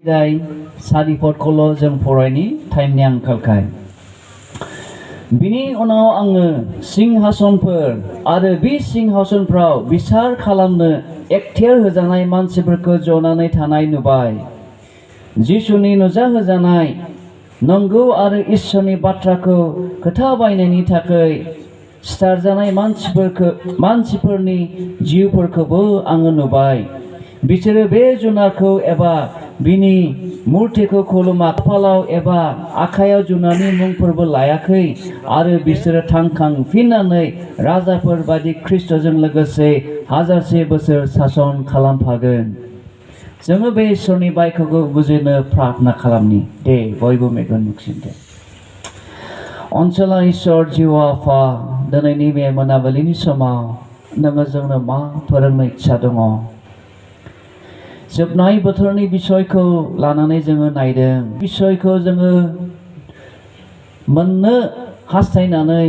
जाय सारिफदखौल' जों फरायनि टाइमनि आंखालखाय बिनि उनाव आङो सिंहासनफोर आरो बे सिंहासनफ्राव बिसार खालामनो एकथियार होजानाय मानसिफोरखौ जनानै थानाय नुबाय। जिसुनि नुजाहोजानाय नंगौ आरो इसोरनि बाथ्राखौ खोथा बायनायनि थाखाय सिथारजानाय मानसिफोरनि जिउफोरखौबो आङो नुबाय। बिसोरो बे जुनारखौ एबा बिनि मुर्तिखौ खुलुमा, खाफालाव एबा आखायाव जुनारनि मुंफोरबो लायाखै आरो बिसोरो थांखांफिननानै राजाफोर बायदि ख्रिस्ट'जों लोगोसे हाजारसे बोसोर सासन खालामफागोन। जोङो बे इसोरनि बायख'खौ बुजिनो प्रार्थना खालामनि दे बयबो मेगन मुखसिनदो। अनसुला इसोर जिउ आफा, दिनैनि बे मोनाबिलिनि समाव नोङो जोंनो मा फोरोंनो इच्छा दङ? जोबनाय बोथोरनि बिसयखौ लानानै जोङो नायदों। बिसयखौ जोङो मोननो हास्थायनानै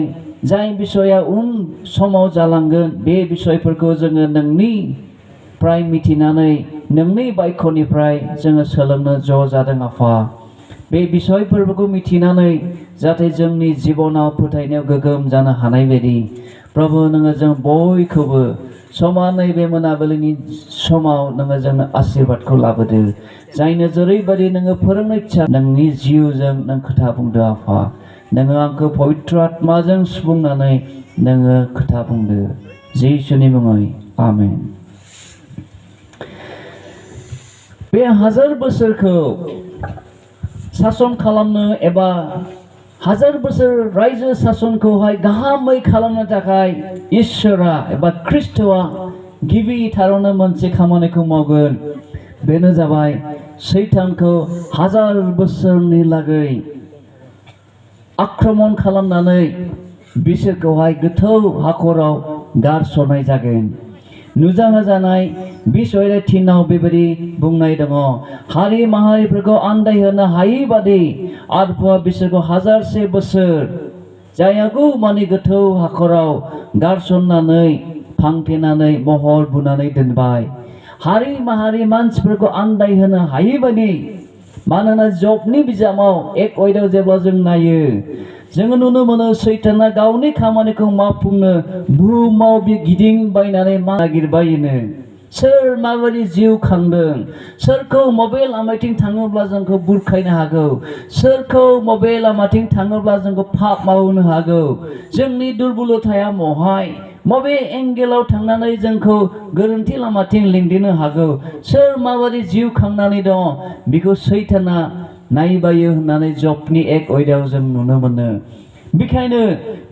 जाय बिसया उन समाव जालांगोन बे बिसयफोरखौ जोङो नोंनिफ्राय मिथिनानै नोंनि बायख'निफ्राय जोङो सोलोंनो ज' जादों आफा। बे बिसयफोरखौ मिथिनानै जाहाथे जोंनि जिबनाव फोथायनायाव गोगोम जानो हानाय बायदि प्रभु नोङो जों बयखौबो समानै बे मोनाबिलिनि समाव नोङो जोंनो आशीर्बादखौ लाबोदो। जायनो जेरैबायदि नोङो फोरोंनो इच्छा नोंनि जिउजों नों खोथा बुंदो आफा। नोङो आंखौ पवित्र आत्माजों सुबुंनानै नोङो खोथा बुंदो। जिसुनि मुङै आमेन। बे 1000 बोसोरखौ सासन खालामनो एबा 1000 बोसोर रायजो सासनखौहाय गाहामै खालामनो थाखाय इसोरा एबा ख्रिस्ट'आ गिबि थारावनो मोनसे खामानिखौ मावगोन। बेनो जाबाय सैतानखौ 1000 बोसोरनि लागै आक्रमण खालामनानै बिसोरखौहाय गोथौ हाखराव गारस'नाय जागोन। नुजाहोजानाय बिसय थिनाव बेबायदि बुंनाय दङ, हारि माहारिफोरखौ आन्दायहोनो हायि बादि आत्माया बिसोरखौ 1000 बोसोर जायागौ माने गोथौ हाखराव गारसननानै फांथेनानै महर बुनानै दोनबाय। हारि माहारि मानसिफोरखौ आन्दायहोनो हायि बादि, मानोना जबनि बिजामाव 1 अध्यायाव जेब्ला जों नायो जोङो नुनो मोनो सैताना गावनि खामानिखौ मावफुंनो बुहुमाव बे गिदिंबायनानै नागिरबायनो। सोर माबायदि जिउ खांदों, सोरखौ मबे लामाथिं थाङोब्ला जोंखौ बुरखायनो हागौ, सोरखौ मबे लामाथिं थाङोब्ला जोंखौ पाप मावनो हागौ, जोंनि दुर्बलताया महाय, मबे एंगेलाव थांनानै जोंखौ गोरोन्थि लामाथिं लिंदिनो हागौ, सोर माबायदि जिउ खांनानै दं बेखौ सैताना नायबायो होननानै जबनि 1 अध्यायाव जों नुनो मोनो। बेखायनो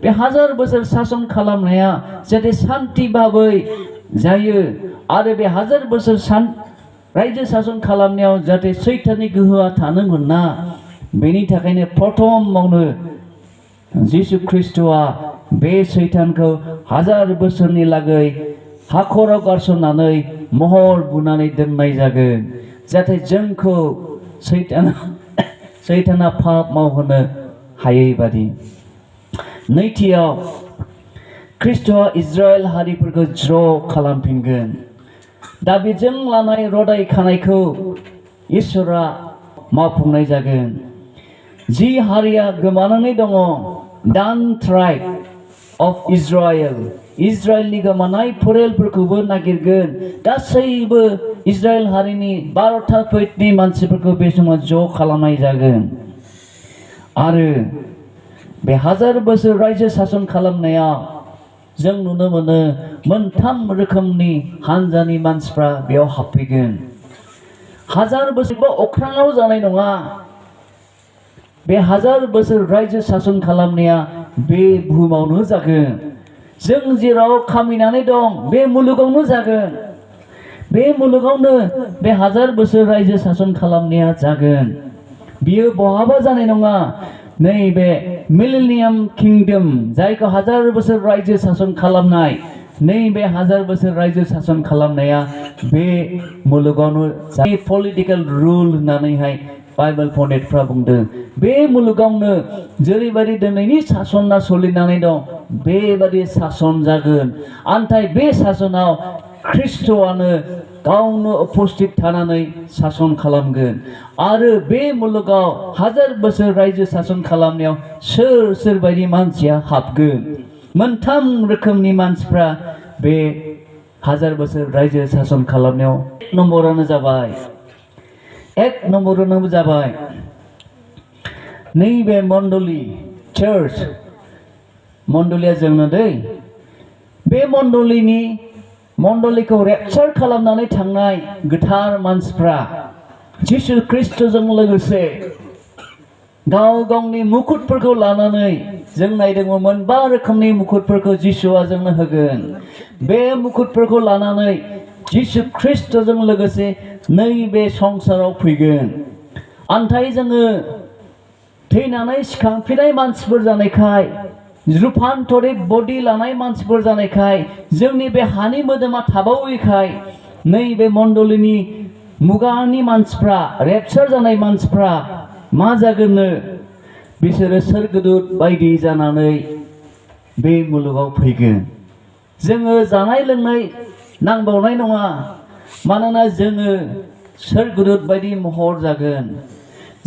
बे 1000 बोसोर सासन खालामनाया जाहाथे शान्ति भाबै जायो आरो बे 1000 बोसोर रायजो सासन खालामनायाव जाहाथे सैताननि गोहोआ थानो मोना, बेनि थाखायनो प्रथमावनो जिसु ख्रिस्ट'आ बे सैतानखौ 1000 बोसोरनि लागै हाखराव गारसननानै महर बुनानै दोननाय जागोन। जाहाथे जोंखौ सैताना पाप मावहोनो हायै बादि। नैथियाव ख्रिस्ट'आ इजराइल हारिफोरखौ ज' खालामफिनगोन। दाबिदजों लानाय रदाय खानायखौ इसोरा मावफुंनाय जागोन। जि हारिया गोमानानै दङ, दान ट्राइब अफ इजराइल, इजराइलनि गोमानाय फोलेरफोरखौबो नागिरगोन। गासैबो इजराइल हारिनि 12था फैदनि मानसिफोरखौ बे समाव ज' खालामनाय जागोन। आरो बे 1000 बोसोर रायजो सासन खालामनायाव जों नुनो मोनो 3 रोखोमनि हानजानि मानसिफ्रा बेयाव हाबफैगोन। 1000 बोसोरबो अख्राङाव जानाय नङा। बे 1000 बोसोर रायजो सासन खालामनाया बे बुहुमावनो जागोन। जों जेराव खामिनानै दं बे मुलुगावनो जागोन। बे मुलुगावनो बे 1000 बोसोर रायजो सासन खालामनाया जागोन। बियो बहाबा जानाय नङा। नैबे मिलेनियाम किंडम, जायखौ 1000 बोसोर रायजो सासन खालामनाय, नैबे 1000 बोसोर रायजो सासन खालामनाया बे मुलुगावनो पलिटिकल रुल होननानैहाय बाइबेल पण्डितफ्रा बुंदों। बे मुलुगावनो जेरैबायदि दिनैनि सासना सोलिनानै दं बेबायदि सासन जागोन। आन्थाय बे सासनाव ख्रिस्ट'आनो गावनो उपस्थित थानानै सासन खालामगोन आरो बे मुलुगाव 1000 बोसोर रायजो सासन खालामनायाव सोर सोरबायदि मानसिया हाबगोन मोनथाम रोखोमनि मानसिफ्रा बे 1000 बोसोर रायजो सासन खालामनायाव नम्बरानो जाबाय एक नम्बरानो जाबाय नैबे मण्डली चार्च मण्डलिया जोंनो दै बे मण्डलीखौ रेपचार खालामनानै थांनाय गोथार मानसिफ्रा जिसु ख्रिस्टजों लोगोसे गाव गावनि मुकुटफोरखौ लानानै जों नायदोंमोन मोनबा रोखोमनि मुकुटफोरखौ जिसुआ जोंनो होगोन बे मुकुटफोरखौ लानानै जिसु ख्रिस्टजों लोगोसे नैबे संसाराव फैगोन आन्थाय जोङो थैनानै सिखांफिननाय मानसिफोर जानायखाय रूपान्तरित बडि लानाय मानसिफोर जानायखाय जोंनि बे हानि मोदोमा थाबावैखाय नैबे मण्डलीनि मुगानि मानसिफ्रा रेपचार जानाय मानसिफ्रा मा जागोननो बिसोरो सोरगोदूत बायदि जानानै बे मुलुगाव फैगोन जोङो जानाय लोंनाय नांबावनाय नङा मानोना जोङो सोरगोदूत बायदि महर जागोन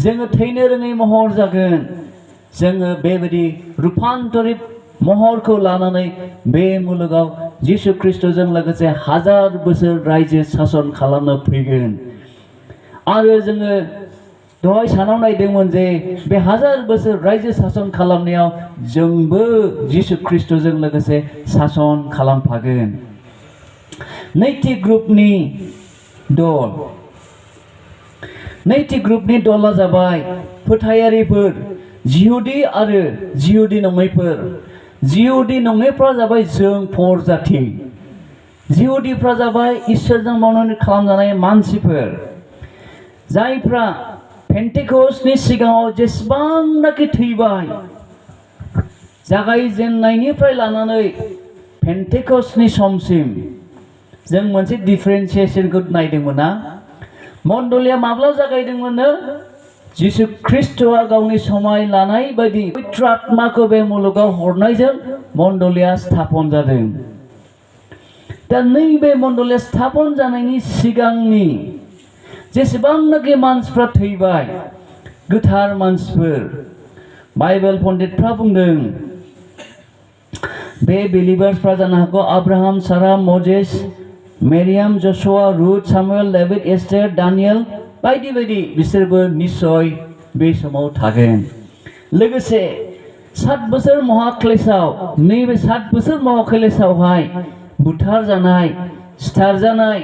जोङो थैनो रोङै महर जागोन जोङो बेबायदि रूपान्तरित महरखौ लानानै बे मुलुगाव जिसु ख्रिस्टजों लोगोसे 1000 बोसोर रायजो सासन खालामनो फैगोन आरो जोङो दहाय सानाव नायदोंमोन जे बे 1000 बोसोर रायजो सासन खालामनायाव जोंबो जिसु ख्रिस्टजों लोगोसे सासन खालामफागोन नैथि ग्रुपनि दला जाबाय फोथायारिफोर जिहुदी आरो जिहुदी नङैफोर जिहुदी नङैफ्रा जाबाय जों फर जाथि जिहुदीफ्रा जाबाय इसोरजों मावनानै खालामजानाय मानसिफोर जायफ्रा पेन्टेकस्टनि सिगाङाव जेसेबांनाखि थैबाय जागायजेननायनिफ्राय लानानै पेन्टेकस्टनि समसिम जों मोनसे डिफारेन्सिएशनखौ नायदोंमोन ना मण्डलीया माब्ला जागायदोंमोननो जिसु ख्रिस्टआ गावनि समाय लानाय बायदि पवित्र आत्माखौ बे मुलुगाव हरनायजों मण्डलीया स्थापन जादों दा नैबे मण्डलीया स्थापन जानायनि सिगांनि जेसेबांनाखि मानसिफ्रा थैबाय गोथार मानसिफोर बाइबेल पण्डितफ्रा बुंदों बे बिलिभार्सफ्रा जानो हागौ आब्राहाम सारा मजेस मेरियाम जशुआ Ruth Samuel David Esther Daniel बायदि बायदि बिसोरबो निश्चय बे समाव थागोन लोगोसे 7 बोसोर महाक्लेशआव नैबे 7 बोसोर महाक्लेशआवहाय बुथार जानाय सिथार जानाय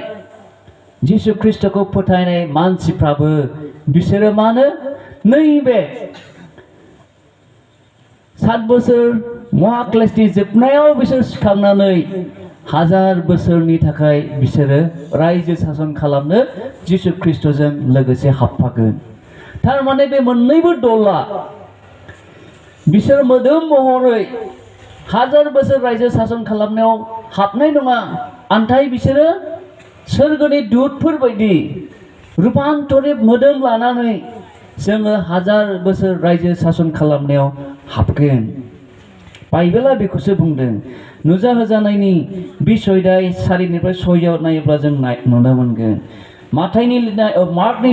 जिसु ख्रिस्टखौ फोथायनाय मानसिफ्राबो बिसोरो मानो नैबे 7 बोसोर महाक्लेशनि जोबनायाव बिसोर सिखांनानै 1000 बोसोरनि थाखाय बिसोरो रायजो सासन खालामनो जिसु ख्रिस्टजों लोगोसे हाबफागोन थारमाने बे मोननैबो दला बिसोर मोदोम महरै 1000 बोसोर रायजो सासन खालामनायाव हाबनाय नङा आन्थाय बिसोरो सोरगोनि दूतफोर बायदि रूपान्तरित मोदोम लानानै जोङो 1000 बोसोर रायजो सासन खालामनायाव हाबगोन बाइबेला बेखौसो बुंदों नुजाहोजानायनि 20 अध्याय 4निफ्राय 6आव नायोब्ला जों नुनो मोनगोन मार्कनि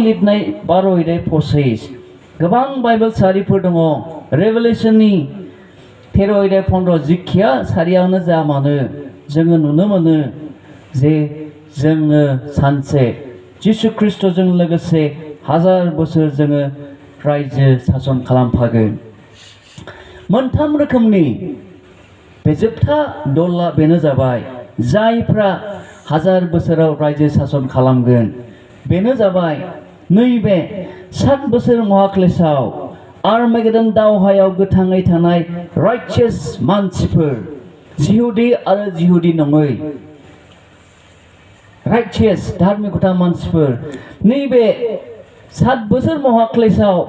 लिरनाय 12 अध्याय 25 गोबां बाइबेल सारिफोर दङ रेभेलेशननि 13 अध्याय 15 जिखिया सारियावनो जा मानो जोङो नुनो मोनो जे जोङो सानसे जिसु ख्रिस्टजों लोगोसे 1000 बोसोर जोङो रायजो सासन खालामफागोन मोनथाम रोखोमनि बे जोबथा दला बेनो जाबाय जायफ्रा 1000 बोसोराव रायजो सासन खालामगोन बेनो जाबाय नैबे 7 बोसोर महाक्लेशआव आर्मेगेदन दावहायाव गोथाङै थानाय राइचियास मानसिफोर जिहुदी आरो जिहुदी नङै राइचियास धार्मिकता मानसिफोर नैबे 7 बोसोर महाक्लेशआव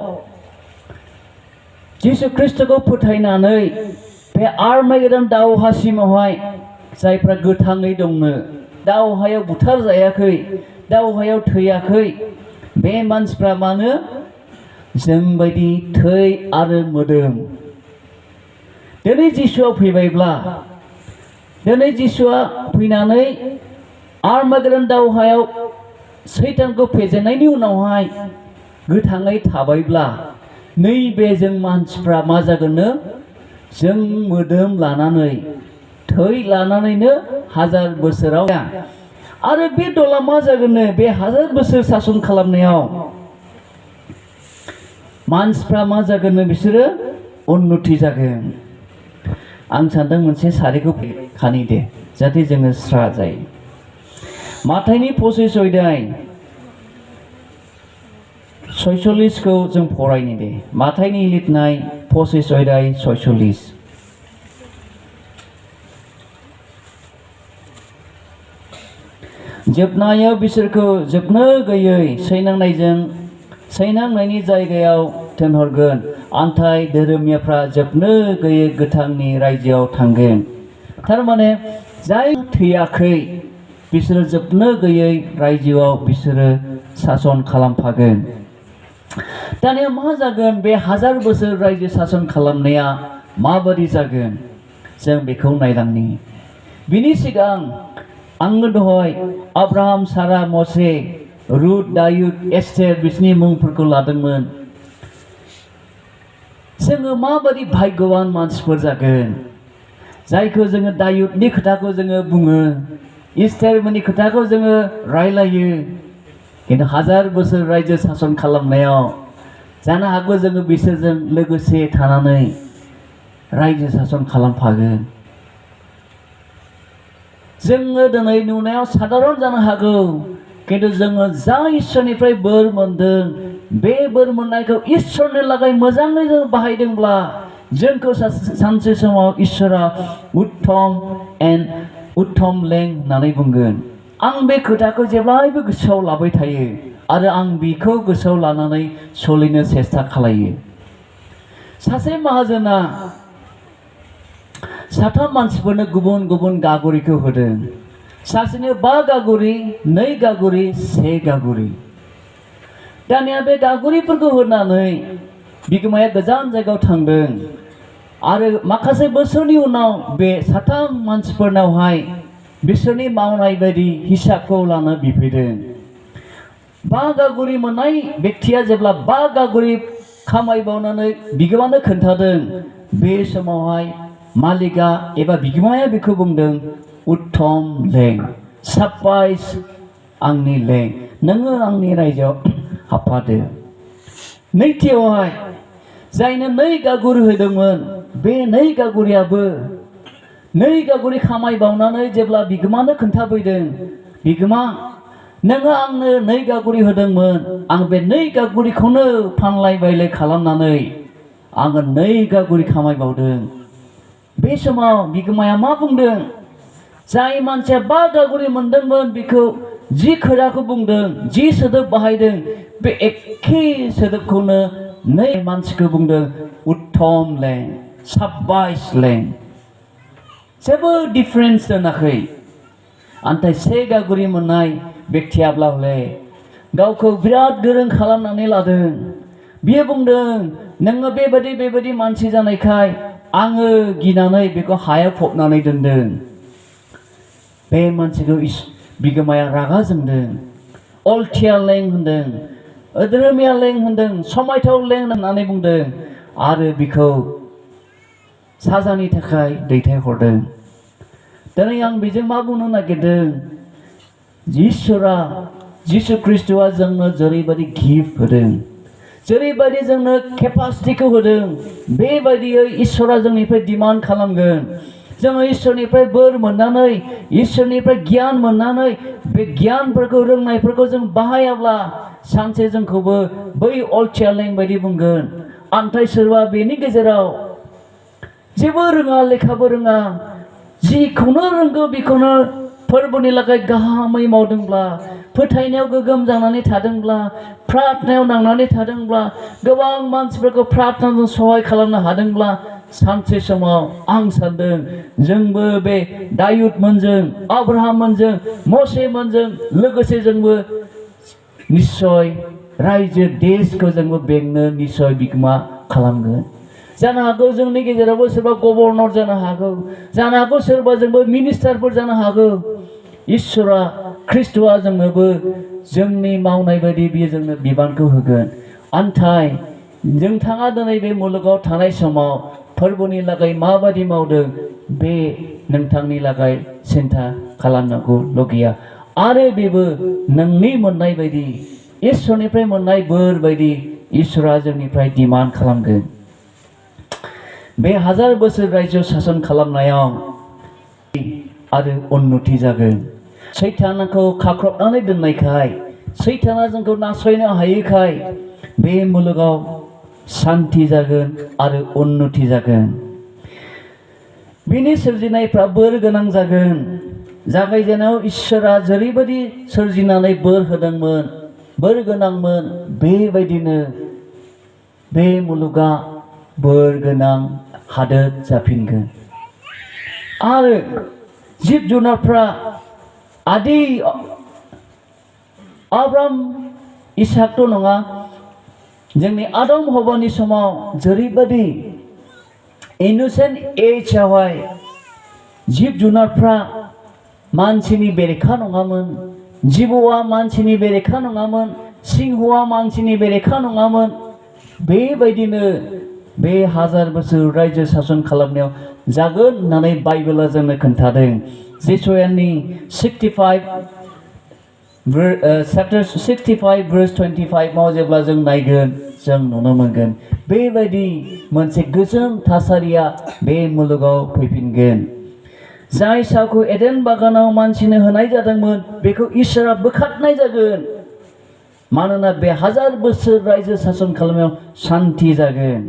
जिसु ख्रिस्टखौ फोथायनानै बे आर्मेगेदन दावहासिमावहाय जायफ्रा गोथाङै दंनो दावहायाव बुथार जायाखै दावहायाव थैयाखै बे मानसिफ्रा मानो जोंबायदि थै आरो मोदोम दिनै जिसुआ फैबायब्ला दिनै जिसुआ फैनानै आर्मेगेदन दावहायाव सैतानखौ फेजेननायनि उनावहाय गोथाङै थाबायब्ला नैबे जों मानसिफ्रा मा जागोननो जों मोदोम लानानै थै लानानैनो 1000 बोसोराव आरो बे दला मा जागोननो बे 1000 बोसोर सासन खालामनायाव मानसिफ्रा मा जागोननो बिसोरो उन्नति जागोन। आं सानदों मोनसे सारिखौ खानि दे जाहाथे जोङो स्रा जायो। माथाइनि 25 अध्याय 46 खौ जों फरायनि दे। माथाइनि लिरनाय 25 अध्याय 46। जोबनायाव बिसोरखौ जोबनो गैयै सैनांनायनि जायगायाव दोनहरगोन। आन्थाय धोरोमियाफ्रा जोबनो गैयै गोथांनि रायजोआव थांगोन। थारमाने जाय थैयाखै बिसोरो जोबनो गैयै रायजोआव बिसोरो सासन खालामफागोन। दानिया मा जागोन बे 1000 बोसोर रायजो सासन खालामनाया माबादि जागोन जों बेखौ नायलांनि। बिनि सिगां आङो दहाय आब्राहाम, सारा, मसे, रुथ, दायुद, एस्तेर बिसोरनि मुंफोरखौ लादोंमोन। जोङो माबादि भाग्यवान मानसिफोर जागोन जायखौ जोङो दायुदनि खोथाखौ जोङो बुङो, एस्तेरमोननि खोथाखौ जोङो रायलायो, खिन्थु 1000 बोसोर रायजो सासन खालामनायाव जानो हागौ जोङो बिसोरजों लोगोसे थानानै रायजो सासन खालामफागोन। जोङो दिनै नुनायाव साधारन जानो हागौ, खिन्थु जोङो जा इसोरनिफ्राय बोर मोनदों बे बोर मोननायखौ इसोरनि लागै मोजाङै जों बाहायदोंब्ला जोंखौ सानसे समाव इसोरा उत्तम लें होननानै बुंगोन। आं बे खोथाखौ जेब्लायबो गोसोआव लाबाय थायो आरो आं बेखौ गोसोआव लानानै सोलिनो सेस्था खालायो। सासे माहाजोना 3 मानसिफोरनो गुबुन गुबुन गागुरिखौ होदों। सासेनो 5 गागुरि, 2 गागुरि, 1 गागुरि। दानिया बे गागुरिफोरखौ होनानै बिगोमाया गोजान जायगायाव थांदों आरो माखासे बोसोरनि उनाव बे 3 मानसिफोरनावहाय बिसोरनि मावनाय बायदि हिसाबखौ लानो बिफैदों। 5 गागुरि मोननाय व्यक्तिया जेब्ला 5 गागुरि खामायबावनानै बिगोमानो खोन्थादों, बे समावहाय मालिका एबा बिगोमाया बेखौ बुंदों, उत्तम लें, साबायस आंनि लें, नोङो आंनि रायजोआव हाबफादो। नैथियावहाय जायनो 2 गागुरि होदोंमोन बे 2 गागुरियाबो 2 गागुरि खामायबावनानै जेब्ला बिगोमानो खोन्थाफैदों, बिगोमा नोङो आंनो 2 गागुरि होदोंमोन, आं बे 2 गागुरिखौनो फानलाय बायलाय खालामनानै आङो 2 गागुरि खामायबावदों। बे समाव बिगोमाया मा बुंदों? जाय मानसिया 5 गागुरि मोनदोंमोन बेखौ जि खोथाखौ बुंदों, जि सोदोब बाहायदों, बे एखे सोदोबखौनो 2 मानसिखौ बुंदों, उत्तम लें, साबायस लें। जेबो डिफारेन्स दोनाखै। आन्थाय 1 गागुरि मोननाय व्यक्तियाब्ला हले गावखौ बिराद गोरों खालामनानै लादों। बियो बुंदों, नोङो बेबायदि मानसि जानायखाय आङो गिनानै बेखौ हायाव फबनानै दोनदों। बे मानसिखौ बिगोमाया रागा जोंदों। अलथिया लें होनदों, धोरोमिया लें होनदों, समायथाव लें होननानै बुंदों आरो बिखौ साजानि थाखाय दैथायहरदों। दिनै आं बेजों मा बुंनो नागिरदों? इसोरा जिसु ख्रिस्ट'आ जोंनो जेरैबायदि गिफ्ट होदों, जेरैबायदि जोंनो केपासिटिखौ होदों, बेबायदियै इसोरा जोंनिफ्राय डिमान्ड खालामगोन। जोङो इसोरनिफ्राय बोर मोननानै, इसोरनिफ्राय गियान मोननानै बे गियानफोरखौ रोंनायफोरखौ जों बाहायाब्ला सानसे जोंखौबो बै अलथिया लें बायदि बुंगोन। आन्थाय सोरबा बेनि गेजेराव जेबो रोङा, लेखाबो रोङा, जिखौनो रोंगौ बेखौनो फोरबोनि लागै गाहामै मावदोंब्ला, फोथायनायाव गोगोम जानानै थादोंब्ला, प्रार्थनायाव नांनानै थादोंब्ला, गोबां मानसिफोरखौ प्रार्थनाजों सहाय खालामनो हादोंब्ला, सानसे समाव आं सानदों जोंबो बे दायुदमोनजों, आब्राहाममोनजों, मसेमोनजों लोगोसे जोंबो निस्सय रायजो देशखौ जोंबो बेंनो निस्सय बिगोमा खालामगोन। जानो हागौ जोंनि गेजेरावबो सोरबा गभर्नर जानो हागौ, जानो हागौ सोरबा जोंबो मिनिस्टारफोर जानो हागौ। इसोरा ख्रिस्ट'आ जोंनोबो जोंनि मावनाय बायदि बियो जोंनो बिबानखौ होगोन। आन्थाय नोंथाङा दिनै बे मुलुगाव थानाय समाव फोरबोनि लागै माबादि मावदों बे नोंथांनि लागै सिन्था खालामनांगौ गैया। आरो बेबो नोंनि मोननाय बायदि इसोरनिफ्राय मोननाय बोर बायदि इसोरा जोंनिफ्राय डिमान्ड खालामगोन। बे 1000 बोसोर रायजो सासन खालामनायाव आरो उन्नति जागोन। सैतानखौ खाख्रबनानै दोननायखाय, सैताना जोंखौ नासयनो हायैखाय बे मुलुगाव शान्ति जागोन आरो उन्नति जागोन। बिनि सोरजिनायफ्रा बोर गोनां जागोन। जागायजेनायाव इसोरा जेरैबायदि सोरजिनानै बोर होदोंमोन, बोर गोनांमोन, बेबायदिनो बे मुलुगा बोर गोनां हादोर जाफिनगोन। आरो जिब जुनारफ्रा आदि आब्राम इसाकथ' नङा, जोंनि आदम हवानि समाव जेरैबायदि इनोसेन्ट एजआवहाय जिब जुनारफ्रा मानसिनि बेरेखा नङामोन, जिबौआ मानसिनि बेरेखा नङामोन, सिंहआ मानसिनि बेरेखा नङामोन, बेबायदिनो बे 1000 बोसोर रायजो सासन खालामनायाव जागोन होननानै बाइबेला जोंनो खोन्थादों। जेसयानि 65 chapter 65 verse 25 जेब्ला जों नायगोन जों नुनो मोनगोन बेबायदि मोनसे गोजोन थासारिया बे मुलुगाव फैफिनगोन। जाय सावखौ एडेन बागानाव मानसिनो होनाय जादोंमोन बेखौ इसोरा बोखारनाय जागोन। मानोना बे 1000 बोसोर रायजो सासन खालामनायाव शान्ति जागोन।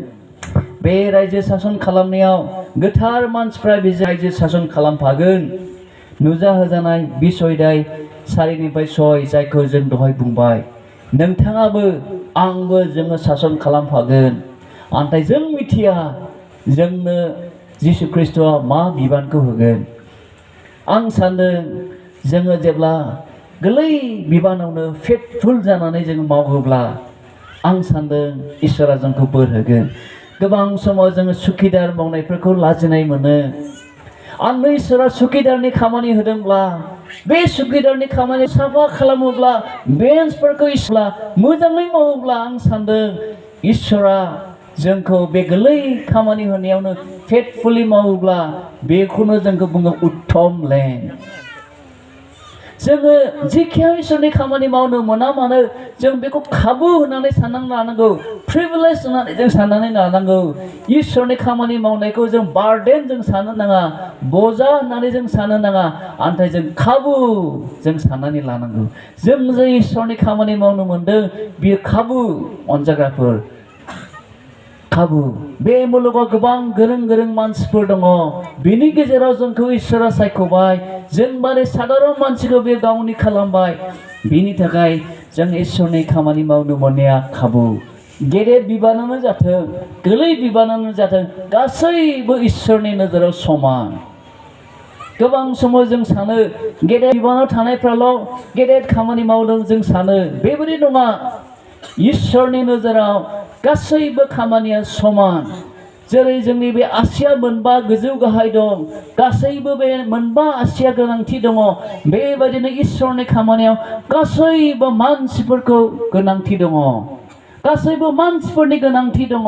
बे रायजो सासन खालामनायाव गोथार मानसिफ्रा बे रायजो सासन खालामफागोन। नुजाहोजानाय बिसयदाय 4-6 जायखौ जों दहाय बुंबाय, नोंथाङाबो आंबो जोङो सासन खालामफागोन। नाथाय जों मिथिया जोंनो जिसु ख्रिस्ट'आ मा बिबानखौ होगोन। आं सान्दों जोङो जेब्ला गोरलै बिबानावनो फेथफुल जानानै जों मावोब्ला आं सान्दों इसोरा जोंखौ बोर होगोन। गोबां समाव जोङो सुखिदार मावनायफोरखौ लाजिनाय मोनो। आंनो इसोरा सुखिदारनि खामानि होदोंब्ला, बे सुखिदारनि खामानि साफा खालामोब्ला, बेन्चफोरखौ इसोरा मोजाङै मावोब्ला आं सान्दों इसोरा जोंखौ बे गोरलै खामानि होनायावनो फेथफुली मावोब्ला बेखौनो जोंखौ बुङो उत्तम लेन्ड। जोङो जिखिया इसोरनि खामानि मावनो मोना मानो जों बेखौ खाबु होननानै साननानै लानांगौ, प्रिभिलेज होननानै जों साननानै लानांगौ। इसोरनि खामानि मावनायखौ जों बार्डेन जों साननो नाङा, बजा होननानै जों साननो नाङा, नाथाय जों खाबु जों साननानै लानांगौ। जों जे इसोरनि खामानि मावनो मोनदों बियो खाबु। अनजाग्राफोर, खाबु। बे मुलुगाव गोबां गोरों गोरों मानसिफोर दङ, बिनि गेजेराव जोंखौ इसोरा सायख'बाय, जों माने साधारन मानसिखौ बे गावनि खालामबाय। बिनि थाखाय जों इसोरनि खामानि मावनो मोननाया खाबु। गेदेर बिबानानो जाथों, गोरलै बिबानानो जाथों, गासैबो इसोरनि नोजोराव समान। गोबां समाव जों सानो गेदेर बिबानाव थानायफ्राल' गेदेर खामानि मावदों जों सानो, बेबायदि नङा। इसोरनि नोजोराव गासैबो खामानिया समान। जेरै जोंनि बे आसिया मोनबा गोजौ गाहाय दं, गासैबो बे मोनबा आसिया गोनांथि दङ, बेबायदिनो इसोरनि खामानियाव गासैबो मानसिफोरखौ गोनांथि दङ, गासैबो मानसिफोरनि गोनांथि दङ।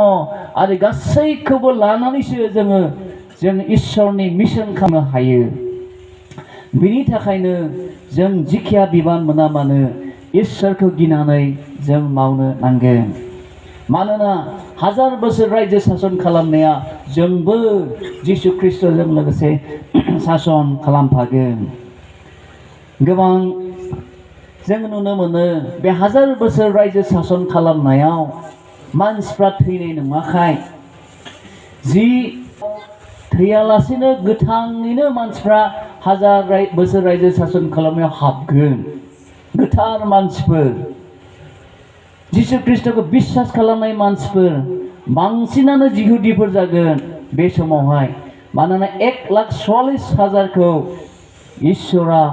आरो गासैखौबो लानानैसो जों इसोरनि मिशन खालामनो हायो। बिनि थाखायनो जों जिखिया बिबान मोना मानो इसोरखौ गिनानै जों मावनो नांगोन। मानोना 1000 बोसोर रायजो सासन खालामनाया जोंबो जिसु ख्रिस्ट'जों लोगोसे सासन खालामफागोन। गोबां जों नुनो मोनो बे 1000 बोसोर रायजो सासन खालामनायाव मानसिफ्रा थैनाय नङाखाय, जि थैयालासेनो गोथाङैनो मानसिफ्रा 1000 बोसोर रायजो सासन खालामनायाव हाबगोन। गोथार मानसिफोर, जिसु ख्रिस्ट'खौ बिश्वास खालामनाय मानसिफोर बांसिनानो जिहुदिफोर जागोन बे समावहाय। मानोना 1,44,000खौ इसोरा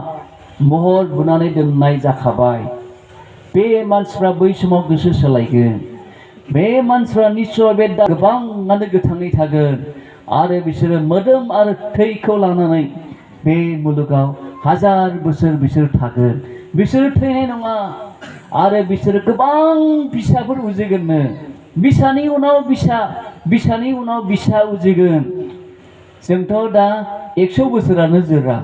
महर बुनानै दोननाय जाखाबाय। बे मानसिफ्रा बै समाव गोसो सोलायगोन। बे मानसिफ्रा निस्सय बे गोबाङानो गोथाङै थागोन आरो बिसोरो मोदोम आरो थैखौ लानानै बे मुलुगाव 1000 बोसोर बिसोर थागोन बिसोर थैनाय नङा आरो बिसोर गोबां फिसाफोर उजिगोननो बिसानि उनाव बिसानि उनाव बिसा उजिगोन जोंथ' दा 100 बोसोरानो जोरा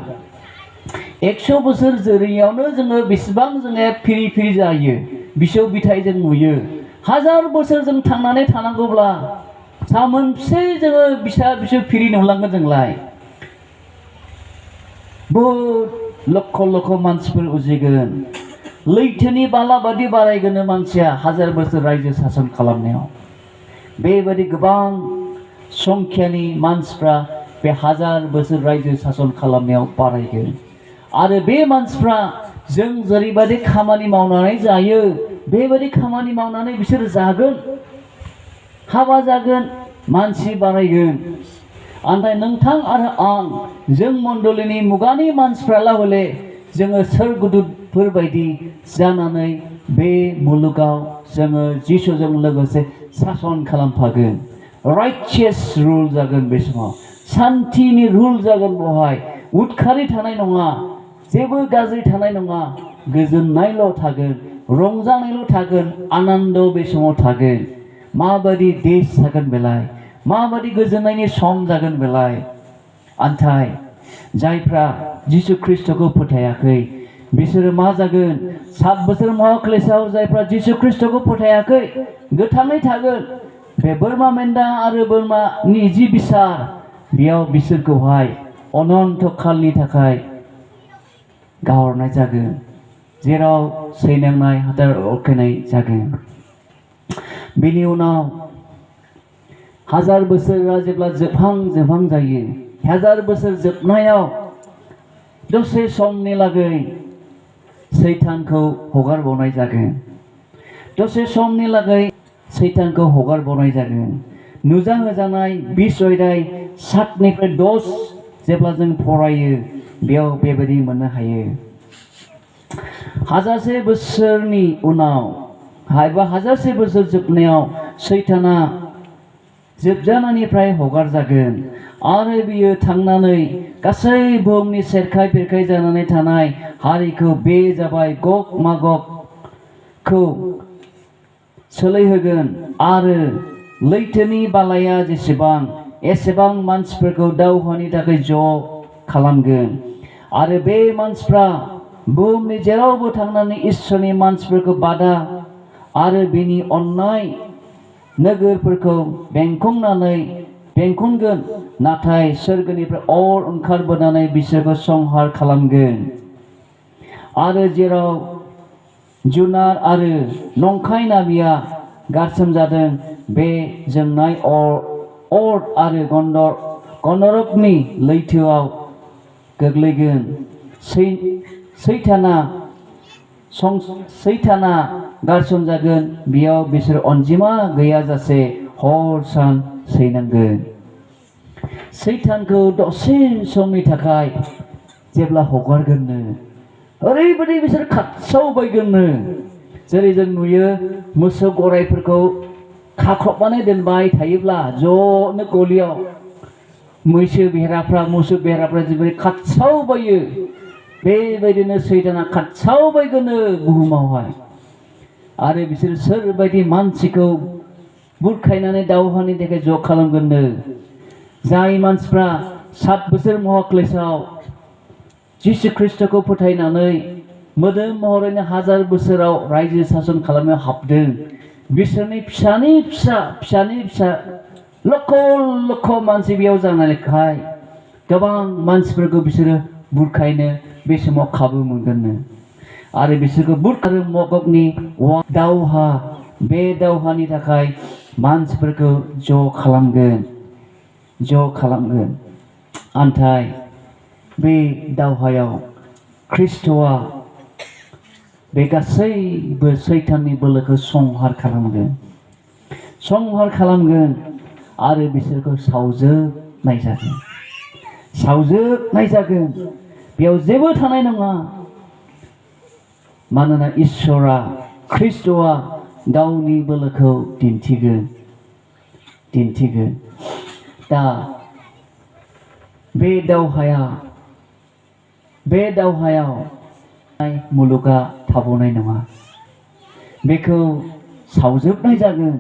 100 बोसोर जोरैयावनो जोङो बेसेबां जोङो फिरि जायो बिसौ बिथाइ जों नुयो 1000 बोसोर जों थांनानै थानांगौब्ला सामोनसे जोङो बिसौ फिरि नुलांगोन जोंलाय बहुत लक्ष मानसिफोर उजिगोन लैथोनि बाला बादि बारायगोन मानसिया 1000 बोसोर रायजो सासन खालामनायाव बेबादि गोबां संख्यानि मानसिफ्रा बे 1000 बोसोर रायजो सासन खालामनायाव बारायगोन आरो बे मानसिफ्रा जों जेरैबादि खामानि मावनानै जायो बेबादि खामानि मावनानै बिसोर जागोन हाबा जागोन मानसि बारायगोन आन्थाय नोंथां आरो आं जों मण्डलिनि मुगानि मानसिफ्राला हले जोङो सोरगुदुफोर बायदि जानानै बे मुलुगाव जोङो जिसुजों लोगोसे सासन खालामफागोन राइटियास रुल जागोन बे समाव शान्तिनि रुल जागोन बहाय उदखारि थानाय नङा जेबो गाज्रि थानाय नङा गोजोननायल' थागोन रंजानायल' थागोन आनन्द बे समाव थागोन माबादि देश जागोन बेलाय माबादि गोजोननायनि सम जागोन बेलाय आन्थाय जायफ्रा जिसु ख्रिस्टखौ फोथायाखै बिसोरो मा जागोन 7 बोसोर महाक्लेशआव जायफ्रा जिसु ख्रिस्टखौ फोथायाखै गोथाङै थागोन बे बोरमा मेन्दा आरो बोरमानि जि बिसार बेयाव बिसोरखौहाय अनन्त कालनि थाखाय गाहरनाय जागोन जेराव सैनांनाय हाथार अरखायनाय जागोन बेनि उनाव 1000 बोसोरा जेब्ला जोबहां जायो 1000 बोसोर जोबनायाव दसे समनि लागै सैतानखौ हगारबावनाय जागोन दसे समनि लागै सैतानखौ हगारबावनाय जागोन नुजा होजानाय 20 अध्याय 7 निफ्राय 10 जेब्ला जों फरायो बेयाव बेबायदि मोननो हायो 1000 बोसोरनि उनाव एबा 1000 बोसोर जोबनायाव सैताना जोबजानायनिफ्राय हगार जागोन आरो बियो थांनानै गासै बुहुमनि सेरखाय बेरखाय जानानै थानाय हारिखौ बे जाबाय गग मागगखौ सोलायहोगोन आरो लैथोनि बालाया जेसेबां एसेबां मानसिफोरखौ दावहानि थाखाय ज' खालामगोन आरो बे मानसिफ्रा बुहुमनि जेरावबो थांनानै इसोरनि मानसिफोरखौ बादा आरो बिनि अननाय नोगोरफोरखौ बेंखनगोन नाथाय सोरगोनिफ्राय अर ओंखारबोनानै बिसोरखौ संहार खालामगोन आरो जेराव जुनार आरो नंखाय नाबिया गारसोमजादों बे जोंनाय अर आरो गन्धरबनि लैथोआव गोग्लैगोन सैताना गारसनजागोन बेयाव बिसोर अनजिमा गैयाजासे हर सान सैनांगोन सैतानखौ दसे समनि थाखाय जेब्ला हगारगोननो ओरैबायदि बिसोर खाथसावबायगोननो जेरै जों नुयो मोसौ गराइफोरखौ खाख्रबनानै दोनबाय थायोब्ला ज'नो गलियाव मोसौ बेहेराफ्रा जेरै खाथसावबायो बेबायदिनो सैताना खाथसावबायगोननो बुहुमावहाय आरो बिसोर सोरबायदि मानसिखौ बुरखायनानै दावहानि थाखाय ज' खालामगोननो जाय मानसिफ्रा 7 बोसोर महाक्लेशआव जिसु ख्रिस्टखौ फोथायनानै मोदोम महरैनो 1000 बोसोराव रायजो सासन खालामनो हाबदों बिसोरनि फिसानि फिसा लक्ष मानसि बेयाव जानायखाय गोबां मानसिफोरखौ बिसोरो बुरखायनो बे समाव खाबु मोनगोननो आरो बिसोरखौ बुरखारो मगगनि दावहा बे दावहानि थाखाय मानसिफोरखौ ज' खालामगोन आन्थाय बे दावहायाव ख्रिस्ट'आ बे गासैबो सैताननि बोलोखौ संहार खालामगोन आरो बिसोरखौ सावजोबनाय जागोन बेयाव जेबो थानाय नङा मानोना इसोरा ख्रिस्ट'आ गावनि बोलोखौ दिन्थिगोन दा बे दावहाया बे दावहायाव मुलुगा थाबावनाय नङा बेखौ सावजोबनाय जागोन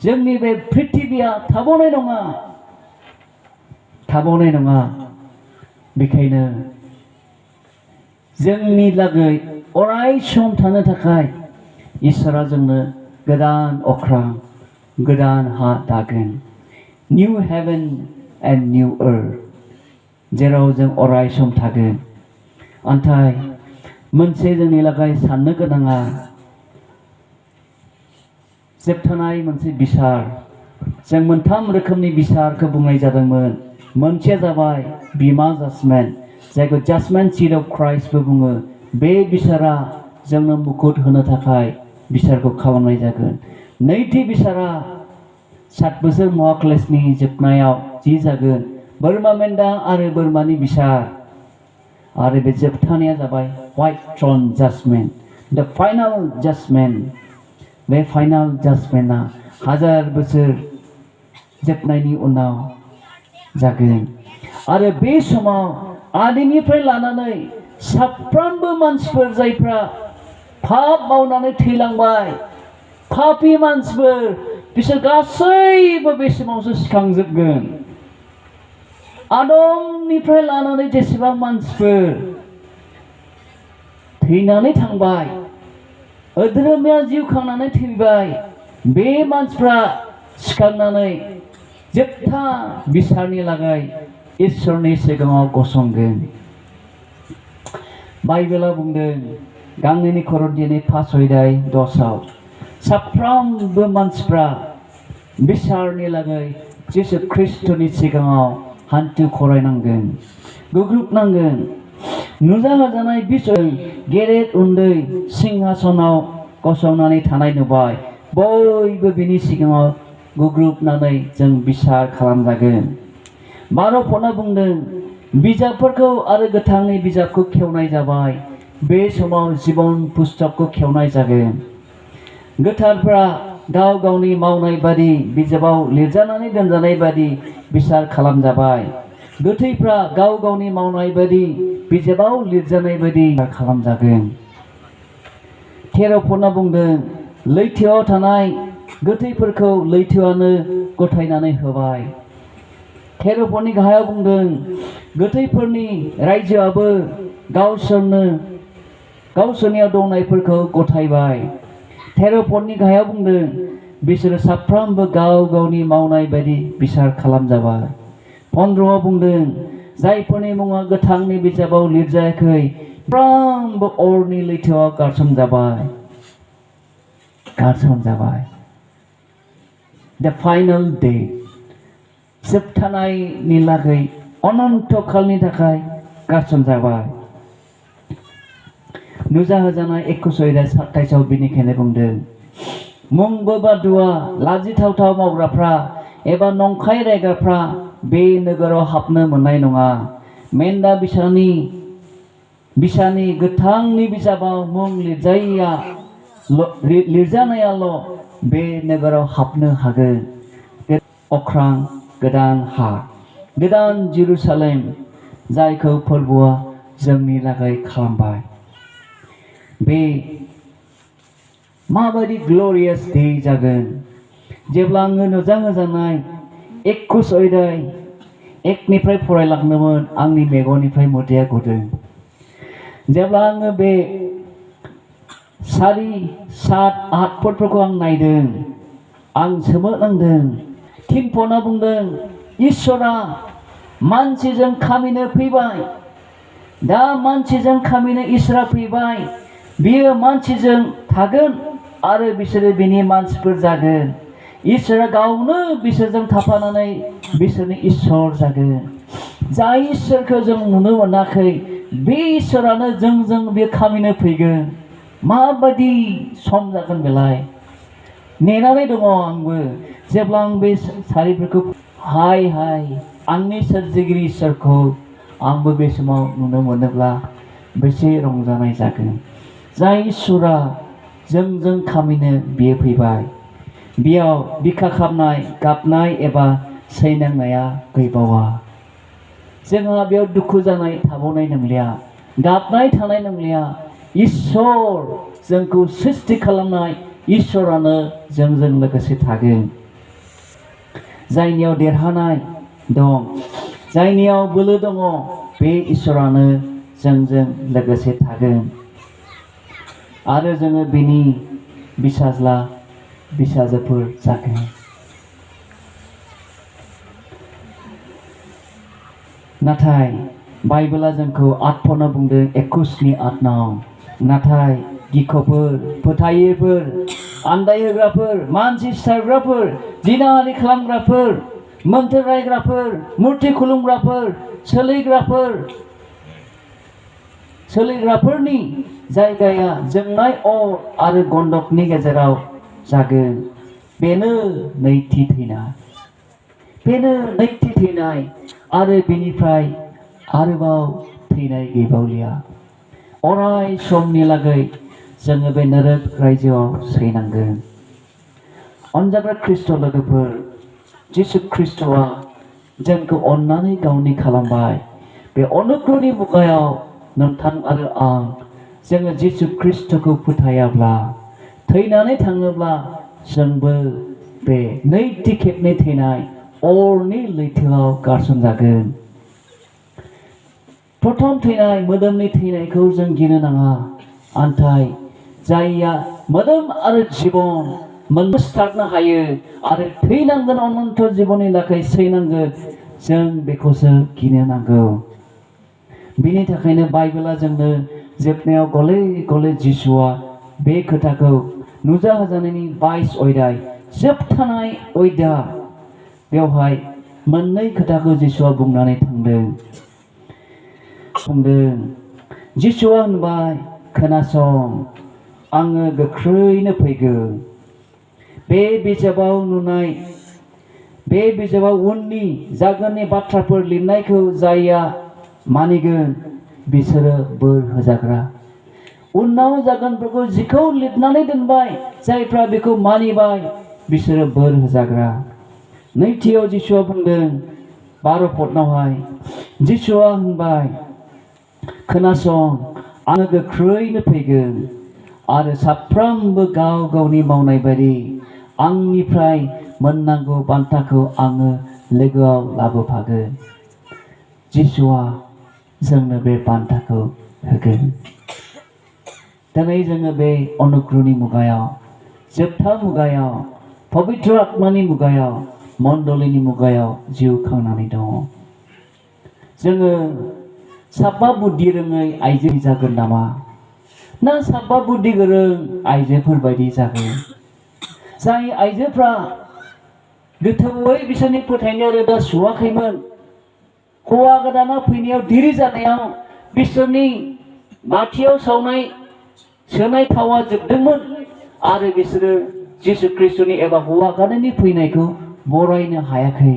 जोंनि बे पृथिबिया थाबावनाय नङा बेखायनो जोंनि लागै अराय सम थानो थाखाय इसोरा जोंनो गोदान अख्रां गोदान हा दागोन निउ हेभेन एन्ड निउ अर्थ जेराव जों अराय सम थागोन नाथाय मोनसे जोंनि लागै साननो गोनाङा जोबथानाय मोनसे बिसार जों मोनथाम रोखोमनि बिसारखौ बुंनाय जादोंमोन मोनसेया जाबाय बिमा जाजमेन्ट जायखौ जाजमेन्ट सीट अफ क्राइस्टबो बुङो बे बिसारा जोंनो मुकुट होनो थाखाय बिसारखौ खालामनाय जागोन नैथि बिसारा 7 बोसोर महाक्लेशनि जोबनायाव जि जागोन बोरमा मेन्दा आरो बोरमानि बिसार आरो बे जोबथानाया जाबाय व्हाइट थ्रन जाजमेन्ट द फाइनाल जाजमेन्ट बे फाइनाल जाजमेन्टआ 1000 बोसोर जोबनायनि उनाव जागोन आरो बे समाव आदिनिफ्राय लानानै साफ्रोमबो मानसिफोर जायफ्रा पाप मावनानै थैलांबाय पापी मानसिफोर बिसोर गासैबो बे समावसो सिखांजोबगोन आदमनिफ्राय लानानै जेसेबां मानसिफोर थैनानै थांबाय अधर्मया जिउ खांनानै थैबाय बे मानसिफ्रा सिखांनानै जोबथा बिसारनि लागै इसोरनि सिगाङाव गसंगोन बाइबेला बुंदों गांनैनि करिन्थियानि 5:10 साफ्रोमबो मानसिफ्रा बिसारनि लागै जिसु ख्रिस्टनि सिगाङाव हान्थु खरायनांगोन गुग्रुबनांगोन नुजाहोजानाय बिसोर गेदेर उन्दै सिंहासनाव गसंनानै थानाय नुबाय बयबो बिनि सिगाङाव गुग्रुबनानै जों बिसार खालामजागोन 12 फना बुंदों बिजाबफोरखौ आरो गोथांनि बिजाबखौ खेवनाय जाबाय बे समाव जिबन पुस्तकखौ खेवनाय जागोन गोथारफ्रा गाव गावनि मावनाय बादि बिजाबाव लिरजानानै दोनजानाय बादि बिसार खालामजाबाय गोथैफ्रा गाव गावनि मावनाय बादि बिजाबाव लिरजानाय बादि खालामजागोन 13 फना बुंदों लैथोआव थानाय गोथैफोरखौ लैथोआनो गथायनानै होबाय 13 फननि गाहायाव बुंदों गोथैफोरनि रायजोआबो गावसोरनियाव दंनायफोरखौ गथायबाय 13 फननि गाहायाव बुंदों बिसोरो साफ्रोमबो गाव गावनि मावनाय बायदि बिसार खालामजाबाय 15 बुंदों जायफोरनि मुङा गोथांनि बिजाबाव लिरजायाखै साफ्रोमबो अरनि लैथोआव गारसोमजाबाय The final day जोबथानायनि लागै अनन्त कालनि थाखाय गारसोमजाबाय नुजाहोजानाय 21:27 बेनिखायनो बुंदों मुंबो बादुआ लाजिथावथाव मावग्राफ्रा एबा नंखाय रायग्राफ्रा बे नोगोराव हाबनो मोननाय नङा मेन्दा बिसानि गोथांनि बिजाबाव मुं लिरजानायाल' बे नोगोराव हाबनो हागोन अख्रां गोदान हा गोदान जेरुसालेम जायखौ फोरबोआ जोंनि लागै खालामबाय बे माबायदि ग्ल'रियास डे जागोन जेब्ला आङो नुजाहोजानाय 21 अध्याय 1निफ्राय फरायलांदोंमोन आंनि मेगननिफ्राय मोदैया गदों जेब्ला आङो बे 4, 7, 8 फटफोरखौ आं नायदों आं सोमोनांदों 3 फना बुंदों इसोरा मानसिजों खामिनो फैबाय दा मानसिजों खामिनो इसोरा फैबाय बियो मानसिजों थागोन आरो बिसोरो बिनि मानसिफोर जागोन इसोरा गावनो बिसोरजों थाफानानै बिसोरनि इसोर जागोन जाय इसोरखौ जों नुनो मोनाखै बे इसोरानो जोंजों बे खामिनो फैगोन माबायदि सम जागोन बेलाय नेनानै दङ आंबो जेब्ला आं बे सारिफोरखौ हाय आंनि सोरजिगिरि इसोरखौ आंबो बे समाव नुनो मोनोब्ला बेसे रंजानाय जागोन जाय इसोरा जोंजों खामिनो बियो फैबाय बेयाव बिखा खामनाय गाबनाय एबा सैनांनाया गैबावा जोंहा बेयाव दुखु जानाय थाबावनाय नंलिया गाबनाय थानाय नंलिया इसोर जोंखौ सृष्टि खालामनाय इसोरानो जोंजों लोगोसे थागोन जायनियाव देरहानाय दं जायनियाव बोलो दङ बे इसोरानो जोंजों लोगोसे थागोन आरो जोङो बिनि बिसाज्ला बिसाजोफोर जागोन नाथाय बाइबेला जोंखौ आत्मना बुंदों 21नि 8 नाथाय गिख'फोर फोथायैफोर आन्दायहोग्राफोर मानसि सिथारग्राफोर जिनाहारि खालामग्राफोर मोन्थोर रायग्राफोर मुर्ति खुलुमग्राफोर सोलिग्राफोरनि जायगाया जोंनाय अर आरो गन्धकनि गेजेराव जागोन बेनो नैथि थैनाय आरो बेनिफ्राय आरोबाव थैनाय गैबावलिया अराय समनि लागै जोङो बे नरक रायजोआव सैनांगोन अनजाग्रा ख्रिस्ट' लोगोफोर जिसु ख्रिस्ट'आ जोंखौ अननानै गावनि खालामबाय बे अनुग्रहनि मुगायाव नोंथां आरो आं जोङो जिसु ख्रिस्ट'खौ फोथायाब्ला थैनानै थाङोब्ला जोंबो बे नैथि खेबनि थैनाय अरनि लैथोआव गारसनजागोन प्रथम थैनाय मोदोमनि थैनायखौ जों गिनो नाङा आन्थाय जायया मोदोम आरो जिबन मोनबो सिथारनो हायो आरो थैनांगोन अनन्त जिबननि थाखाय सैनांगोन जों बेखौसो गिनो नांगौ बिनि थाखायनो बाइबेला जोंनो जोबनायाव गले गले जिसुआ बे खोथाखौ नुजाहोजानायनि 22 अध्याय जोबथानाय अध्याय बेवहाय मोननै खोथाखौ जिसुआ बुंनानै थांदों जिसुआ होनबाय खोनासं आङो गोख्रैनो फैगोन बे बिजाबाव उननि जागोननि बाथ्राफोर लिरनायखौ जायया मानिगोन बिसोरो बोर होजाग्रा उनाव जागोनफोरखौ जिखौ लिरनानै दोनबाय जायफ्रा बेखौ मानिबाय बिसोरो बोर होजाग्रा नैथियाव जिसुआ बुंदों 12 पदनावहाय जिसुआ होनबाय खोनासं आङो गोख्रैनो फैगोन आरो साफ्रोमबो गाव गावनि मावनाय बायदि आंनिफ्राय मोननांगौ बान्थाखौ आङो लोगोआव लाबोफागोन जिसुआ जोंनो बे बान्थाखौ होगोन दिनै जोङो बे अनुग्रहनि मुगायाव जोबथा मुगायाव पबित्र आत्मानि मुगायाव मण्डलिनि मुगायाव जिउ खांनानै दङ जोङो साबा बुद्धि रोङै आइजो जागोन नामा ना साबा बुद्धि गोरों आइजोफोर बायदि जागोन जाय आइजोफ्रा गोथौयै बिसोरनि फोथायनाय रोदा सुवाखैमोन हौवा गोदाना फैनायाव दिरि जानायाव बिसोरनि बाथियाव सोनाय थावा जोबदोंमोन आरो बिसोरो जिसु ख्रिस्ट'नि एबा हौवा गोदाननि फैनायखौ बरायनो हायाखै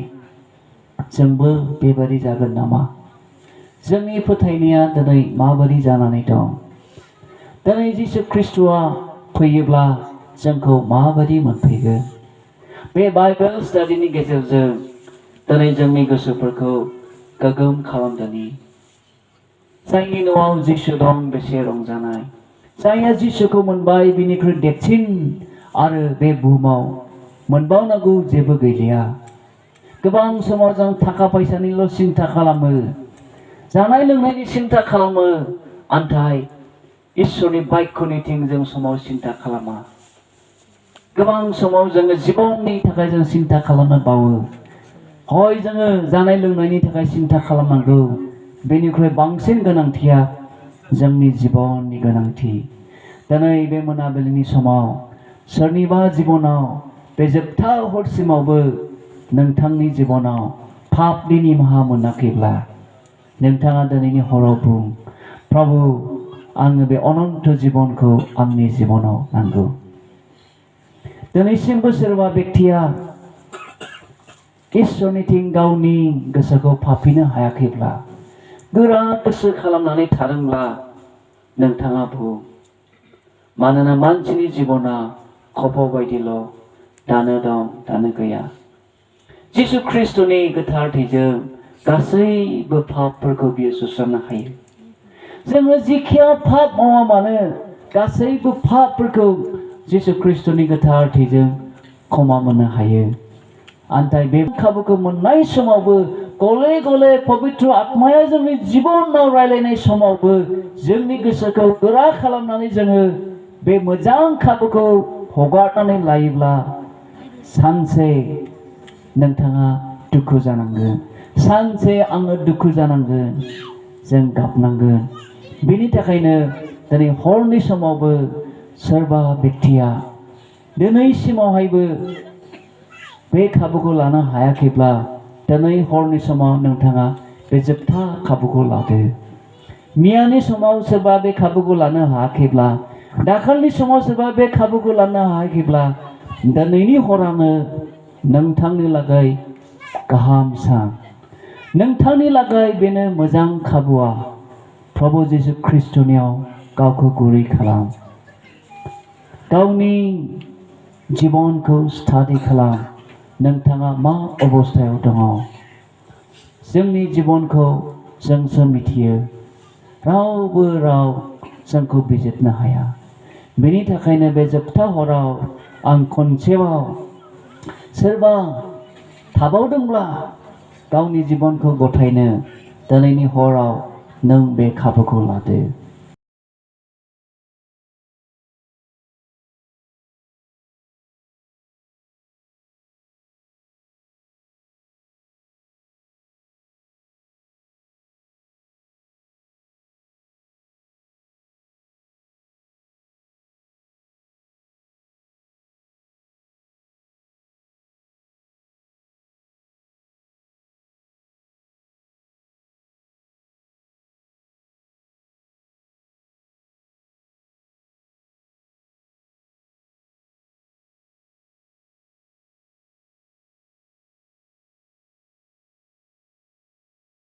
जोंबो बेबादि जागोन नामा जोंनि फोथायनाया दिनै माबादि जानानै दं दिनै जिसु ख्रिस्ट'आ फैयोब्ला जोंखौ माबादि मोनफैगोन बे बाइबेल स्टाडिनि गेजेरजों दिनै जोंनि गोसोफोरखौ गोगोम खालामदोनि जायनि न'आव जिसु दं बेसे रंजानाय जायहा जिसुखौ मोनबाय बिनिख्रुइ देरसिन आरो बे बुहुमाव मोनबावनांगौ जेबो गैलिया गोबां समाव जों थाखा फैसानिल' सिन्था खालामो जानाय लोंनायनि सिन्था खालामो आन्थाय इसोरनि बाक्यनिथिं जों समाव सिन्था खालामा गोबां समाव जोङो जिबननि थाखाय जों सिन्था खालामनो बावो हय जोङो जानाय लोंनायनि थाखाय सिन्था खालामनांगौ बेनिख्रुइ बांसिन गोनांथिया जोंनि जिबननि गोनांथि दिनै बे मोनाबिलिनि समाव सोरनिबा जिबनाव बे जोबथा हरसिमावबो नोंथांनि जिबनाव पापनि निमाहा मोनाखैब्ला नोंथाङा दिनैनि हराव बुं प्रभु आङो बे अनन्त जिबनखौ आंनि जिबनाव नांगौ दिनैसिमबो सोरबा व्यक्तिया इसोरनिथिं गावनि गोसोखौ फाफिनो हायाखैब्ला गोरा गोसो खालामनानै थादोंब्ला नोंथाङा बुं मानोना मानसिनि जिबना खफ' बायदिल' दानो दं दानो गैया जिसु ख्रिस्ट'नि गोथार थैजों गासैबो पापफोरखौ बियो सुस्रांनो हायो जोङो जिखिया पाप मावा मानो गासैबो पापफोरखौ जिसु ख्रिस्ट'नि गोथार थैजों क्षमा मोननो हायो। आन्थाय बे खाबुखौ मोननाय समावबो गले गले पबित्र आत्माया जोंनि जिबनाव रायलायनाय समावबो जोंनि गोसोखौ गोरा खालामनानै जोङो बे मोजां खाबुखौ हगारनानै लायोब्ला सानसे नोंथाङा दुखु जानांगोन, सानसे आङो दुखु जानांगोन, जों गाबनांगोन। बेनि थाखायनो दिनै हरनि समावबो सोरबा बेक्तिया दिनैसिमावहायबो बे खाबुखौ लानो हायाखैब्ला दिनै हरनि समाव नोंथाङा बे जोबथा खाबुखौ लादो। मैयानि समाव सोरबा बे खाबुखौ लानो हायाखैब्ला, दाखालिनि समाव सोरबा बे खाबुखौ लानो हायाखैब्ला, दिनैनि हरानो नोंथांनि लागै गाहाम सान। नोंथांनि लागै बेनो मोजां खाबुआ। प्रभु जिसु ख्रिस्ट'नियाव गावखौ गुरै खालाम, गावनि जिबनखौ स्टाडि खालाम। नोंथाङा मा अबस्थायाव दङ? जोंनि जिबनखौ जोंसो मिथियो, रावबो जोंखौ बिजिरनो हाया। बेनि थाखायनो बे जोबथा हराव आं खनसेबाव सोरबा थाबावदोंब्ला गावनि जिबनखौ गथायनो दिनैनि हराव नों बे खाबुखौ लादो।